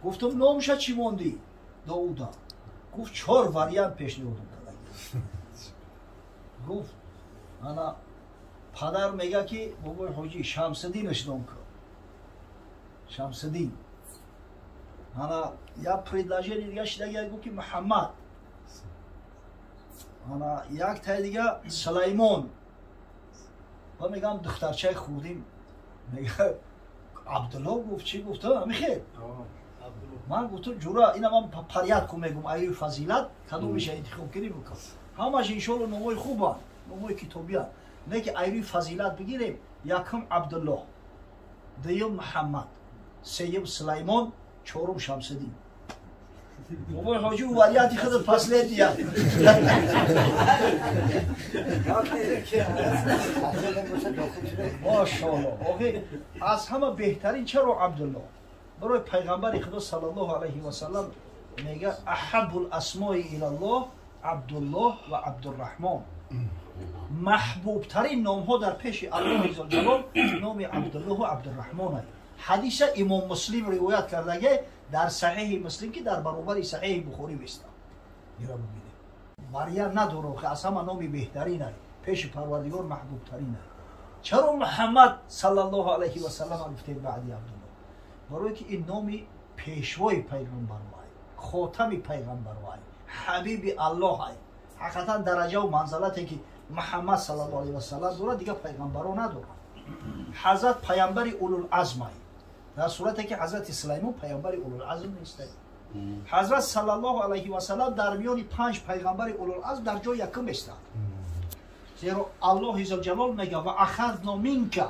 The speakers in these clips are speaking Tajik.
Гуфтам, номша чӣ мондӣ? Доуда. Гуфт, чор вариант пешниҳодам карда. Гуфт, ана падар мега, ки бобои ҳоҷӣ, Шамсиддинаш ном кун, Шамсиддин. Ана як предложение дига шидаги, гуфт, ки Муҳаммад. Ана як тай дига Сулаймон. Ва мегам, духтарчаи хурдим мега, Абдулло гуфт. Чӣ гуфт? Ами хел ман гуфтам, ҷура, ина ман порядку мегум, аю фазилат кадомиша интихоб кунӣ, бикун. Ҳамаш иншоалло номои хубанд, номои китобиянд. Не ки айрӯи фазилат бигирем: якум Абдуллоҳ, дуюм Муҳаммад, сеюм Сулаймон, чорум Шамсиддин. Бобои ҳоҷи, варианти худат последния. Машоалло. Охи, аз ҳама беҳтарин чаро Абдуллоҳ? Барои пайғамбари Худо саллаллоҳу алайҳи васаллам мега: аҳаббу ласмои илаллоҳ Абдуллоҳ ва Абдурраҳмон. Маҳбубтарин номҳо дар пеши Аллоҳи зулҷалол номи Абдуллоҳу Абдурраҳмон. Ҳадиса Имом Муслим ривоят кардаге дар Саҳиҳи Муслим, ки дар баробари Саҳиҳи Бухорӣ бистам. Ира бубинед, вариант надоро, ки аз ҳама номи беҳтарин ай, пеши Парвардигор маҳбубтарин ай. Чаро Муҳаммад саллаллоҳу алайҳи васаллам гуфтем баъди Абдуллоҳ? Барое ки ин номи пешвои пайғамбарвай, хотами пайғамбарвай, ҳабиби Аллоҳ ай. Ҳақиқатан дараҷаву манзалате, ки Муҳаммад саллаллоҳу алайҳи васаллам дорад, дигар пайғамбаро надорад. Ҳазрат паямбари улулазм ай, дар сурате ки ҳазрати Сулаймон паямбари улулазм нестай. Ҳазрат саллаллоҳу алайҳи васаллам дар миёни панҷ пайғамбари улулазм дар ҷои якум местад, зеро Аллоҳи зулҷалол мега: ва ахадно минка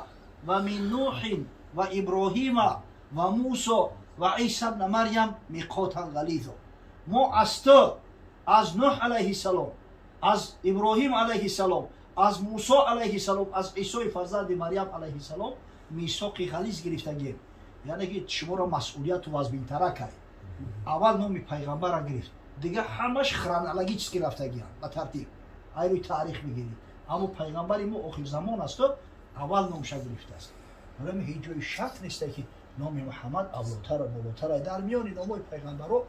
ва мин нуҳин ва Иброҳима ва Мусо ва Иса бна Марьям миқотан ғализо. Мо аз ту, аз Нуҳ алайҳиссалом, аз Иброҳим алайҳиссалом, аз Мусо алайҳиссалом, аз Исои фарзанди Марьям алайҳиссалом мисоқи ғализ гирифтагем. Яъне ки шуморо масъулияту вазбинтара кай. Аввал номи пайғамбара гирифт, дигар ҳамаш хронологически рафтагианд, ба тартиб айрӯи таърих мегирид. Аммо пайғамбари мо охирзамон асту, аввал номша гирифтааст. Барои ҳеҷ ҷои шак неста, ки номи Муҳаммад авлотара, болотара. Дар миёни номҳои пайғамбаро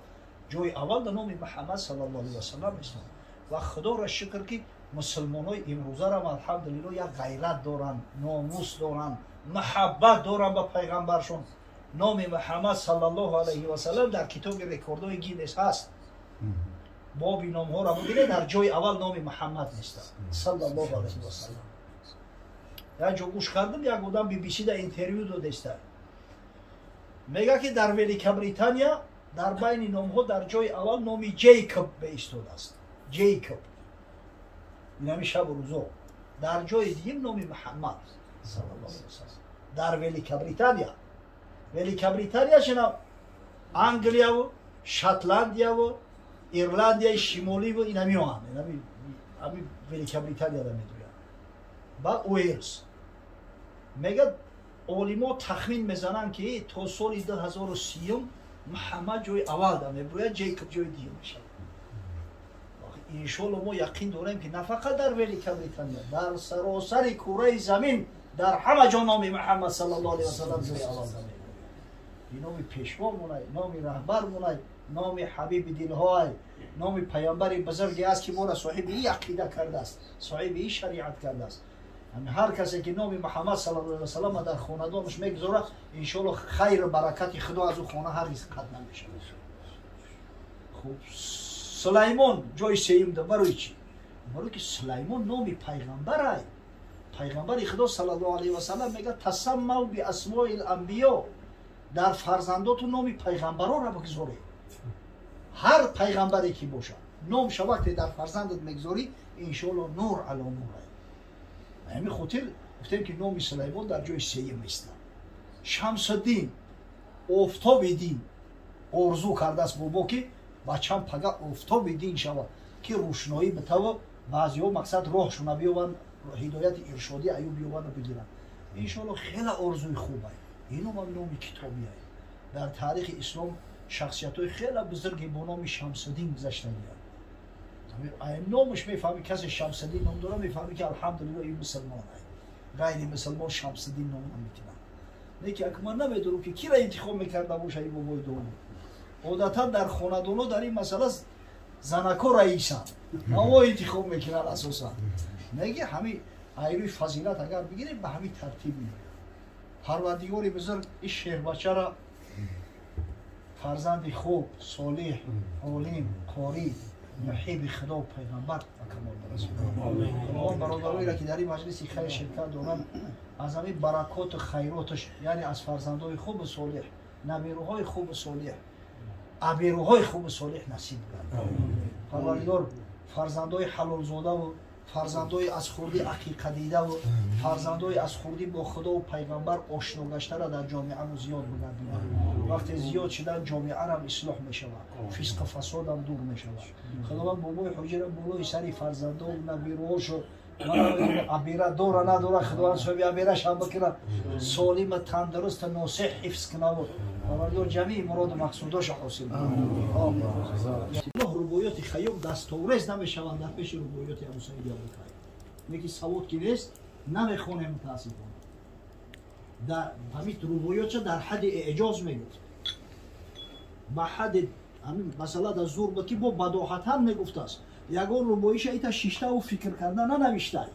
ҷои аввал дар номи Муҳаммад саллаллоҳу алайҳи васаллам истод. Ва Худоро шукр, ки мусулмонҳои имрӯзарам, алҳамдулилло, як ғайрат доранд, номус доранд, муҳаббат доранд ба пайғамбаршон. Номи Муҳаммад саллаллоҳу алайҳи васаллам дар китоби рекордҳои Гиннес ҳаст. Боби номҳоро бибинед, дар ҷои аввал номи Муҳаммад неста саллаллоҳу алайҳи васаллам. Як ҷо гӯш кардам, як одам BBC да интервю додеста, мега, ки дар Великобритания дар байни номҳо дар ҷои аввал номи Ҷейкоб беистодааст. Ҷейкоб, инами шабу рӯзо. Дар ҷои дуюм номи Муҳаммад саллаллоҳу алайҳи васаллам дар Великобритания. Великобритания шина Англияву Шотландияву Ирландияи Шимоливу инамиоанд, ами Великобританияда медоянд ба Уэлс. Мега, олимо тахмин мезананд, ки то соли 2030-ум Муҳаммад ҷои аввал да мебояд, Ҷейкоб ҷои дуюм мешавад. Иншоалло, мо яқин дорем, ки на фақат дар Великобритания, дар саросари кураи замин, дар ҳама ҷо номи Муҳаммад саллаллоҳу алайҳи васаллам ҷои аввал да мебояд. Ин номи пешвомонай, номи раҳбармонай, номи ҳабиби дилҳоай, номи паямбари бузурге аст, ки моро соҳиби и ақида кардааст, соҳиби и шариат кардааст. Ҳар касе ки номи Муҳаммад саллаллоҳу алайҳи васаллам дар хонадонаш мегузорад, иншоалло, хайру баракати Худо аз ӯ хона ҳаргиз қатъ намешавад. Хуб, Сулаймон ҷои сеюм да. Барои чӣ? Барои ки Сулаймон номи пайғамбарай. Пайғамбари Худо саллаллоҳу алайҳи васаллам мегӯяд: тасаммав биасмои ламбиё. Дар фарзандоту номи пайғамбаронро бигзоред. Ҳар пайғамбаре ки бошад, номша вақте дар фарзандат мегузорӣ, иншоалло, нур ало нурай. Ҳамин хотир гуфтем, ки номи Сулаймон дар ҷои сеюм истад. Шамсуддин, офтоби дин. Орзу кардааст бобо, ки бачам пага офтоби дин шавад, ки рӯшноӣ битава, баъзеҳо мақсад роҳшуна биёбанд, ҳидояти иршодӣ аю биёбанду бигиранд. Иншоалло, хеле орзуи хубай. Иномам номи китобиай. Дар таърихи ислом шахсиятҳои хеле бузурге бо номи Шамсуддин гузаштагианд. Номаш мефаҳми, касе Шамсуддин ном дора, мефаҳми, ки алҳамдулилло, ин мусулмон ай. Ғайри мусулмон Шамсуддин ном намекунад. Не ки ман намедонам, ки кира интихоб мекарда боша ин бобои дому. Одатан дар хонадонҳо дар ин масъала занако раисанд, амо интихоб мекунанд асосан. Неги ҳами айрӯи фазилат агар бигирем ба ҳамин тартиб меояд. Парвардигори бузург ин шербачара фарзанди хуб, солиҳ, олим, қорӣ, муҳиби Худо пайғамбар ба камол барасонад. Худованд бародароеро ки дар ин маҷлиси хайр ширкат доранд аз ҳамин баракоту хайроташ, яъне аз фарзандои хубу солиҳ, наберуҳои хубу солиҳ, аберуҳои хубу солиҳ насиб гардад. Парвардигор фарзандои ҳалолзодаву фарзандои аз хурдӣ ақиқадидаву фарзандои аз хурдӣ бо Худову пайғамбар ошно гаштара дар ҷомеамо зиёд бигардонад. Вақте зиёд шудан ҷомеарам ислоҳ мешавад, фисқу фасодам дур мешавад. Худованд бобои ҳоҷира болои сари фарзандову набируҳошо абира дора надора, Худованд соҳиби абирашам бикунад, солима тандуруста носеҳ ҳифз кунаву парвардигор ҷамии муроду мақсудоша ҳосил кунад. Омин. Рубоиёти Хайём дастоврез намешаванд дар пеши рубоиёти Абу Саиди Абулхайр. Неки савод ки нест, намехонем мутаассифона. Дар ҳамин рубоиётша дар ҳадди эъҷоз мегуфт. Ба ҳадди ҳамин масъала дар зур буд ки бо бадоҳатан мегуфтааст. Ягон рубоиша ита шиштаву фикр карда нанавиштай.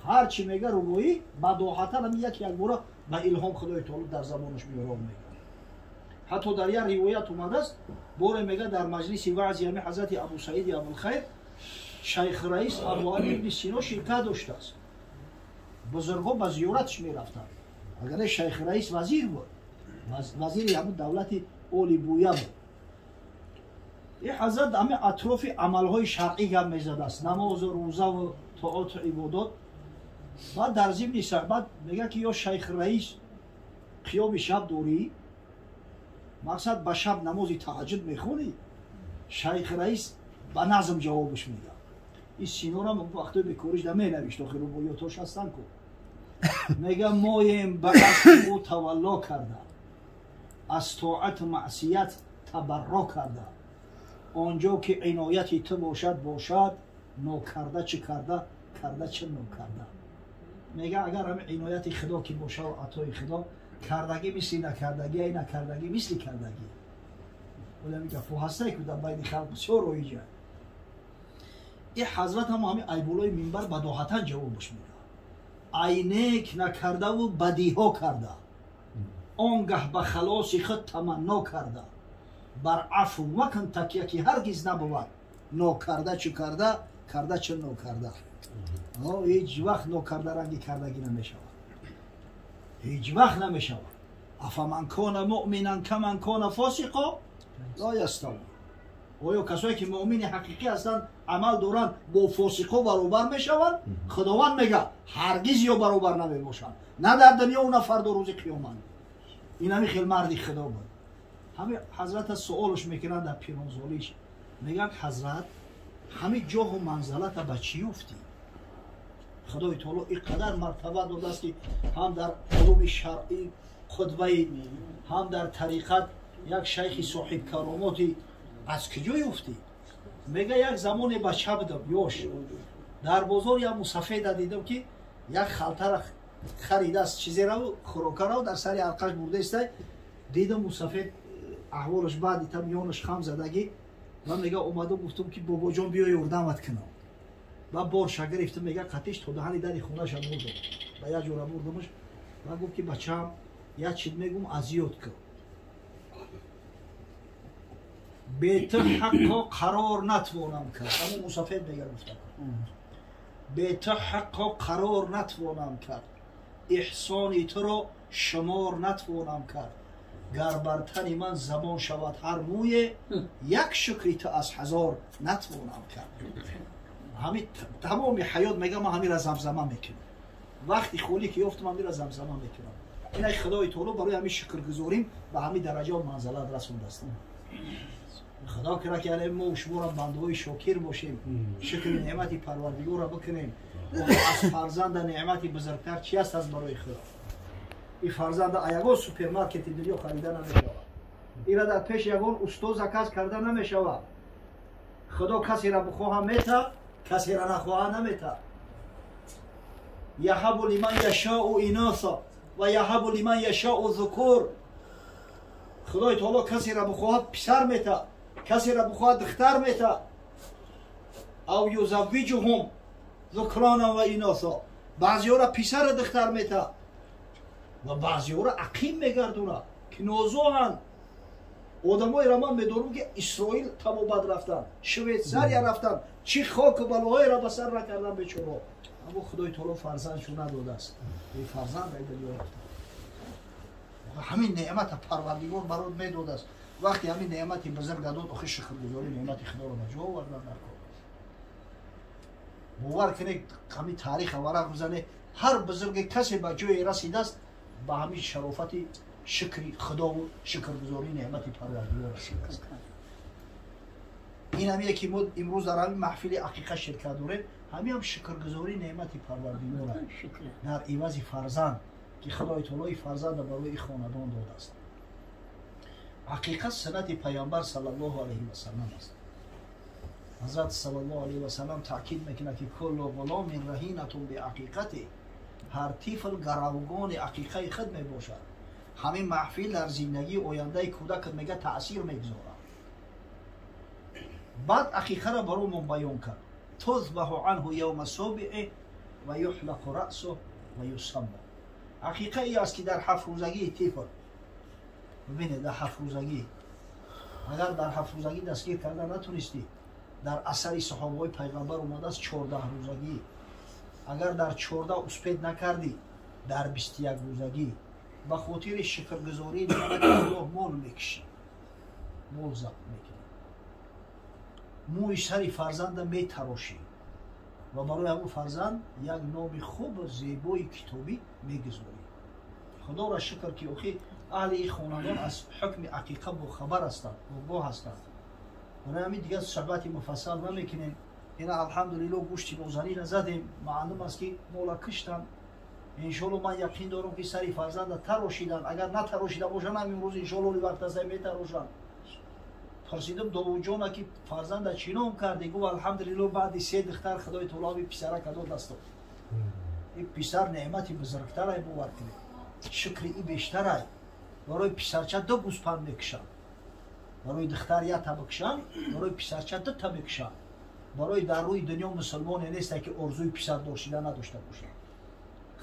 Ҳар чи мега рубоӣ бадоҳатан ҳамин як якбора ба илҳом Худои таоло дар забонаш меорон мега. Ҳатто дар як ривоят омадааст, боре мега дар маҷлиси ваъзи ҳами ҳазрати Абу Саиди Абулхайр шайх раис Абу Али ибни Сино ширкат доштааст. Бузургҳо ба зиёратш мерафтанд. Агар не шайх раис вазир буд, вазири ҳамун давлати Оли Буя буд. Ин ҳазрат ҳами атрофи амалҳои шаръӣ гап мезадааст, намозу рӯзаву тоату ибодот. Баъд дар зимни суҳбат мега ки ё шайх раис қиёми шаб дорӣ? Мақсад ба шаб намози таҳаҷҷуд мехонӣ? Шайх раис ба назм ҷавобаш мега. Ин Синорам вақтои бекориш да менавишт, охир рубоиётош ҳастанд ку. Мега моем ба қасди ӯ тавалло карда, аз тоату маъсият табарро карда, он ҷо ки инояти ту бошад бошад, нокарда чӣ карда, карда чӣ нокарда. Мега агар ҳами инояти Худо ки бошад, атои Худо, кардагӣ мисли накардагӣ, ай накардагӣ мисли кардагӣ. Оля мега гапҳо ҳастай ку дар байни халқ бисёр роиҷа. Ин ҳазрат ҳам ҳами айболои минбар бадоҳатан ҷавобаш мега. Ай нек накардаву бадиҳо карда, он гаҳ ба халоси худ таманно карда, бар афв макун такя ки ҳаргиз набувад, нокарда чӣ карда, карда чӣ нокарда. Ҳеҷ вақт нокарда ранги кардагӣ намешавад. Ҳеҷ вақт намешавад. Афаман кона муъминан каман кона фосиқо ла яставун. Оё касое ки муъмини ҳақиқӣ ҳастанд, амал доранд, бо фосиқо баробар мешаванд? Худованд мега ҳаргиз ё баробар намебошанд, на дар дунё на фардо рӯзи қиёмат. Ин ҳами хел марди Худо буд. Ҳами ҳазрата суолш мекунанд дар пиронзолиш, мегӯянд ҳазрат ҳами ҷоҳу манзалата ба чӣ ёфтӣ? Худои таоло ин қадар мартаба додааст ки ҳам дар улуми шаръӣ қудваи, ҳам дар тариқат як шайхи соҳибкаромоти аз куҷо ёфтӣ? Мега як замоне бача будам, ёш, дар бозор як мусафеда дидам ки як халтара харидааст, чизераву хӯрокараву дар сари арқаш бурдаистай. Дидам мусафед аҳволаш баъд итам ёнаш хам задагӣ. Ман мега омадам гуфтам ки бобоҷон биё ёрдамат кунам. Ба борша гирифтам, мега қатиш то даҳани дари хонаша бурдам, ба як ҷора бурдамаш. Ва гуфт ки бачаам як чиз мегум, аз ёд кун, бе ту ҳаққо қарор натвонам кард. Ҳамун мусафед мега гуфта бе ту ҳаққо қарор натвонам кард, эҳсони туро шумор натвонам кард, гар бар тани ман забон шавад ҳар мӯе, як шукри ту аз ҳазор натвонам кард. Ҳами тамоми ҳаёт мега ман ҳамира замзама мекунам, вақти холӣ ки ёфтам ҳамира замзама мекунам. Инак Худои таоло барои ҳамин шукргузорим ба ҳамин дараҷа манзалат расондааст. Худо кунад ки мо шуморо бандаҳои шокир бошем, шукри неъмати Парвардигорро бикунем. Аз фарзанда неъмати бузургтар чи аст аз барои Худо? Ин фарзанда ягон супермаркети дунё харида намешавад, ира дар пеши ягон усто заказ карда намешавад. Худо касеро бихоҳа мета, касеро нахоҳа намета. Яҳабу лиман яшоу иноса ва яҳабу лиман яшоу зукур. Худои таоло касеро бихоҳад писар мета, касеро бихоҳад духтар мета. Ав юзаввиҷуҳум зукронан ва иноса. Баъзеҳоро писара духтар мета ва баъзеҳоро ақим мегардонад, ки нозоҳанд. Одамоеро ман медонам, ки Исроил табобат рафтанд, Швейтсария рафтанд, чӣ хоку балоҳоеро ба сар накардан бечоро, аммо Худои таоло фарзандшу надодааст, бефарзанд ай дунё рафтанд. Ҳамин неъмата Парвардигор барот медодааст. Вақте ҳамин неъмати бузурга дод, охи шукргузорӣ неъмати Худоро ба ҷо овардан дар кор. Бовар кунед, ҳамин таъриха варақ бизане, ҳар бузурге касе ба ҷое расидааст, ба ҳамин шарофати шукри Худову шукргузории неъмати Парвардигор расидааст. Ин ҳамие, ки мо имрӯз дар ҳамин маҳфили ақиқа ширкат дорем, ҳамин ҳам шукргузории неъмати Парвардигор дар ивази фарзанд, ки Худои таолои фарзанда барои хонадон додааст. Ақиқа суннати Паёмбар саллаллоҳу алайҳи васалам аст. Ҳазрат саллаллоҳу алайҳи васалам таъкид мекунад, ки куллу ғуломин раҳинатун биақиқати, ҳар тифл гаравгони ақиқаи худ мебошад. Ҳамин маҳфил дар зиндагии ояндаи кӯдакат, мега, таъсир мегузорад. Баъд ақиқаро барои мо баён кард: тузбаҳу анҳу явма собиъи ва юҳлақу раъсу ва юсамма. Ақиқа и аст, ки дар 7 рӯзагии тифл, бибинед, дар 7 рӯзагӣ, агар дар 7 рӯзагӣ дастгир карда натунистӣ, дар асари саҳобаҳои Пайғамбар омадааст, 14 рӯзагӣ, агар дар 14 успеть накардӣ, дар 21 рӯзагӣ ба хотири шукргузории неъмати Аллоҳ мол мекишӣ, мол забт мекунӣ, мӯи сари фарзанда метарошӣ ва барои ҳамун фарзанд як номи хубу зебои китобӣ мегузорӣ. Худоро шукр, ки охи аҳли ин хонадон аз ҳукми ақиқа бохабар ҳастанд, огоҳ ҳастанд. Барои ҳамин дигар суҳбати муфассал намекунем. Ина, алҳамдулилло, гӯшти нозанина задем, маълум аст, ки мола киштанд. Иншоалло, ман яқин дорам, ки сари фарзанда тарошиданд. Агар натарошида бошанд ҳам, имрӯз, иншоалло, вақт аста метарошанд. Пурсидам Довудҷона, ки фарзанда чӣ ном кардӣ? Гуфт: алҳамдулилло, баъди се духтар Худои таоло писарака дод дасто. Ин писар неъмати бузургтарай, бовар кунед, шукри и бештарай. Барои писарча ду гӯспанд мекушанд, барои духтар якта бикушанд, барои писарча дута мекушанд. Барои дар рӯи дунё мусулмоне несте, ки орзуи писардор шида надошта бошад.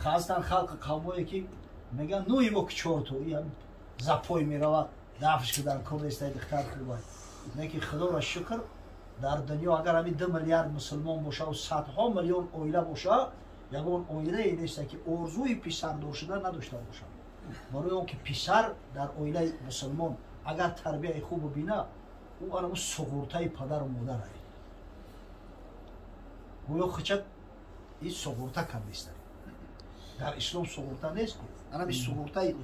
Ҳастанд халқи қавмое, ки мегӯянд: нуи мо ки чорто запой меравад, дафш ки дар кор нестай, духтар хубай. Не ки, Худоро шукр, дар дунё агар ҳамин 2 миллиард мусулмон бошаву садҳо миллион оила боша, ягон оилае несте, ки орзуи писардор шуда надошта бошад. Барои он ки писар дар оилаи мусулмон агар тарбияи хубу бина, ӯ анаму суғуртаи падару модарае, гӯё хичат ин суғурта кардиста. Дар ислом суғурта нест, анами суғуртаи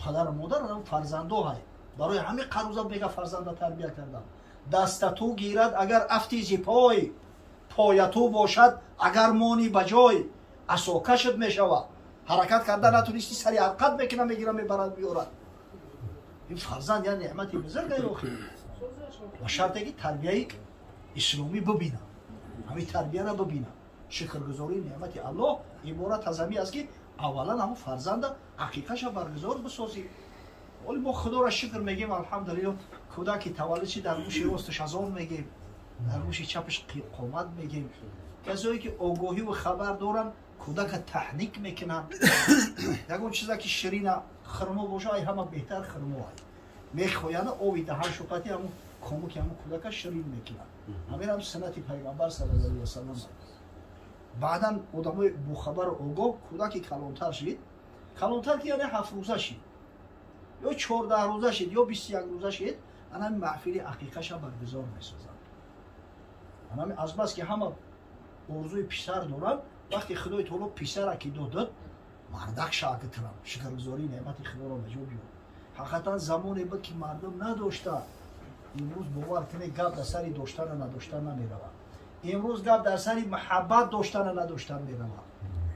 падару модар анам фарзандо ҳай. Барои ҳамин қаруза мега фарзанда тарбия кардам. Дастату гирад агар афти зи пой, пояту бошад агар мони ба ҷой, асокашат мешавад. Ҳаракат карда натунисти, сари ҳарқат мекуна, мегира, мебарад, меорад. Ин фарзанд як неъмати бузурга охи, ба шарте ки тарбияи исломӣ бибина, ҳамин тарбияро бибина. Шукргузории неъмати Аллоҳ иборат аз ҳамин аст, ки аввалан ҳамун фарзанда ақиқаша баргузор бисозӣ. Оли мо Худоро шукр мегӯем, алҳамдулилло, кӯдаки таваллуд ши, дар гӯши росташ азон мегӯем, дар гӯши чапаш қомат мегӯем. Касое ки огоҳиву хабар доранд, кӯдака таҳник мекунанд. Ягон чиза ки ширина, хурмо боша, ай ҳама беҳтар хурмо ай мехояна, оби даҳан шуқати ҳамун комуки ҳамун кӯдака ширин мекунанд. Ҳамин ҳам суннати Пайғамбар саллаллоҳу алайҳи васаллам. Баъдан одамои бохабару огоҳ, кӯдаки калонтар шид, калонтар ки яъне 7 рӯза шид ё 14 рӯза шид ё 21 рӯза шид, анами маҳфили ақиқаша баргузор месозанд. Анами азбаски ҳама орзуи писар доранд, вақте Худои таоло писара ки додад, мардак шаакитрам, шукргузории неъмати Худоро ба ҷо биёр. Ҳақиқатан, замоне буд, ки мардум надошта. Имрӯз, бовар кунед, гап дар сари доштану надоштан намеравад. Имрӯз гап дар сари муҳаббат доштану надоштан меравад.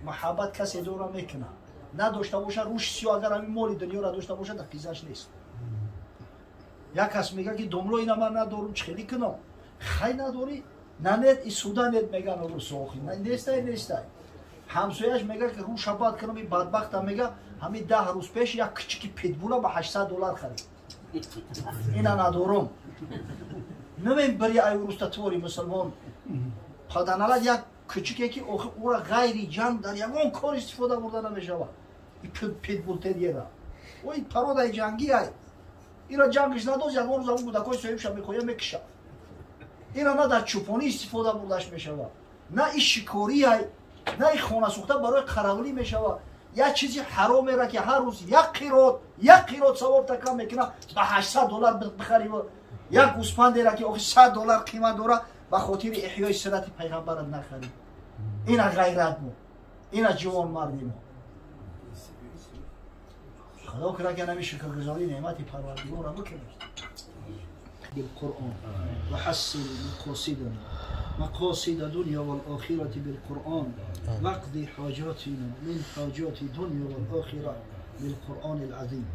Муҳаббат касе дора мекунад, надошта боша, рӯши сиё, агар ҳамин моли дунёро дошта боша, дар қизаш нест. Як кас мега, ки домло, ина ман надорум, чӣ хелӣ кунам? Хай, надорӣ, нанет и суда нет, меган русохи, нестай, нестай. Ҳамсояш мега, ки рӯша бад кунам, и бадбахта, мега, ҳамин 10 рӯз пеш як кичики питбула ба 800 доллар харид. Ина надорум. Намебари ай уруста твори мусулмон. Паданалат як кӯчике ки охи ура ғайри ҷанг дар ягон кор истифода бурда намешавад. Питбултерьера. Ой породаи ҷангӣ ай. Ира ҷангиш надоз, ягон рӯз ҳамон кӯдакои соҳибша мехоҳя мекиша. Ира на дар чӯпонӣ истифода бурдаш мешавад, на и шикорӣ ай, на и хонасӯхта барои қаравулӣ мешавад. Як чизи ҳаромера ки ҳар рӯз як қирот савоб такам мекунад, ба $800 бихарӣ, як гӯспандера ки охи $100 қимат дора, ба хотири эҳёи сирати пайғамбарат нахарӣ. Ина ғайрат мо, ина ҷавонмарди мо. Худо кунад ки ҳамин шукргузории неъмати Парвардигорро бикунем. بالقرآن وحسن مقاصدنا مقاصد دنيا والآخرة بالقرآن واقضي حاجاتنا من حاجات دنيا والآخرة بالقرآن العظيم.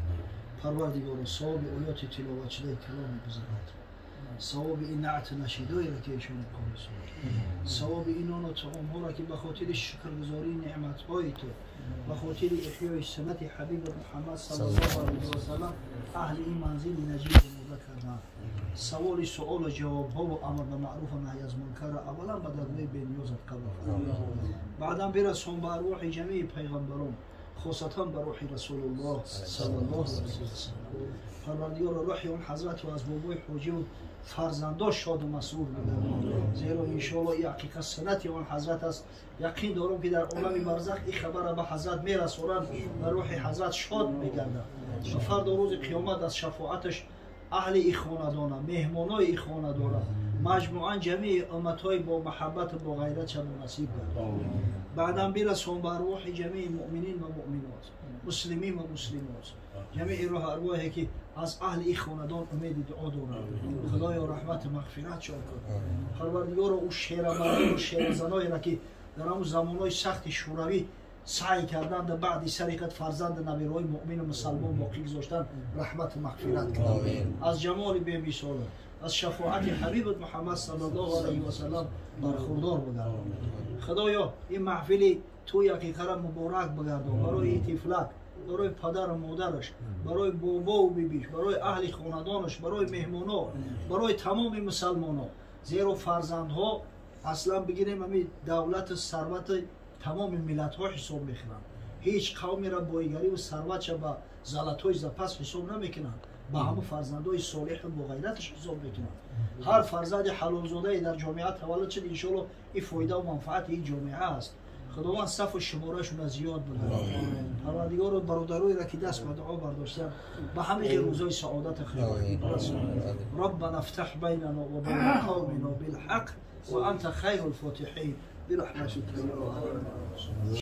پروردگار ثواب آیات تلاوت شده کلام بزرگت، ثواب این نعت نشیدایی را که ایشان قابل ساخت، ثواب این نان و طعام ها را که به خاطر شکرگزاری نعمت های تو، به خاطر احیای سنت حبیب محمد صلی الله علیه و سلم اهل این منزل نجیب آماده کردند. سوال سوال و جواب ها و امر به معروف و نهی از منکر را اولا به درگاه بنیازت قبول فرما، بعدا برسون به ارواح جمیع پیغمبران، خاصتا به روح رسول الله صلی الله علیه و سلم. پروردگار روح اون حضرت و از بابای حاجی و فرزنداش شاد و مسرور بگردان، زیرا انشاءالله این حقیقت سنت آن حضرت است. یقین دارم که در عالم برزخ این خبر را به حضرت میرسانند و روح حضرت شاد میگردد و فردا روز قیامت از شفاعتش اهل این خاندانه، مهمانای این خاندانه، مجموعا جمیع امتهای با محبت و با غیرت شما نصیب گردد. بعدا برسون به ارواح جمیع مؤمنین و مؤمنات، مسلمین و مسلمات، جمیع روح ارواحی که از اهل این خاندان امید دعا دارند. خدایا رحمت مغفرت شان کن. پروردگار او شیرمردان و شیرزنایی را که در آن زمانهای سخت شوروی سعی کردند و بعد سرقت فرزند نبیرهای مؤمن و مسلمان باقی گذاشتند، رحمت و مغفرت کن. از جمال بی‌مثال، از شفاعت حبیب محمد صلی الله علیه و سلم برخوردار بگردان. خدایا این محفل توی حقیقت را مبارک بگردان برای این طفلک، برای پدر و مادرش، برای بابا و بیبیش، برای اهل خاندانش، برای مهمانا، برای تمام مسلمانا. زیرا فرزندها اصلا بگیریم همین دولت و ثروت تمام ملت ها حساب میخورند. هیچ قومی را بایگری و ثروتش به زلطهای زپس حساب نمیکنند، به همه فرزندهای صالح و با غیرتش حساب میکنند. هر فرزند حلالزاده در جامعه تولد شد انشاءالله این فایده و منفعت این جامعه است. خداوند صف و شمارهشون زیاد بده. پروردگار برادرایی را که دست به دعا برداشتن به همه روزهای سعادت خیر برسون. ربنا افتح بیننا و بین قومنا بالحق وانت خیر الفاتحین برحمتك یا ارحم الراحمین.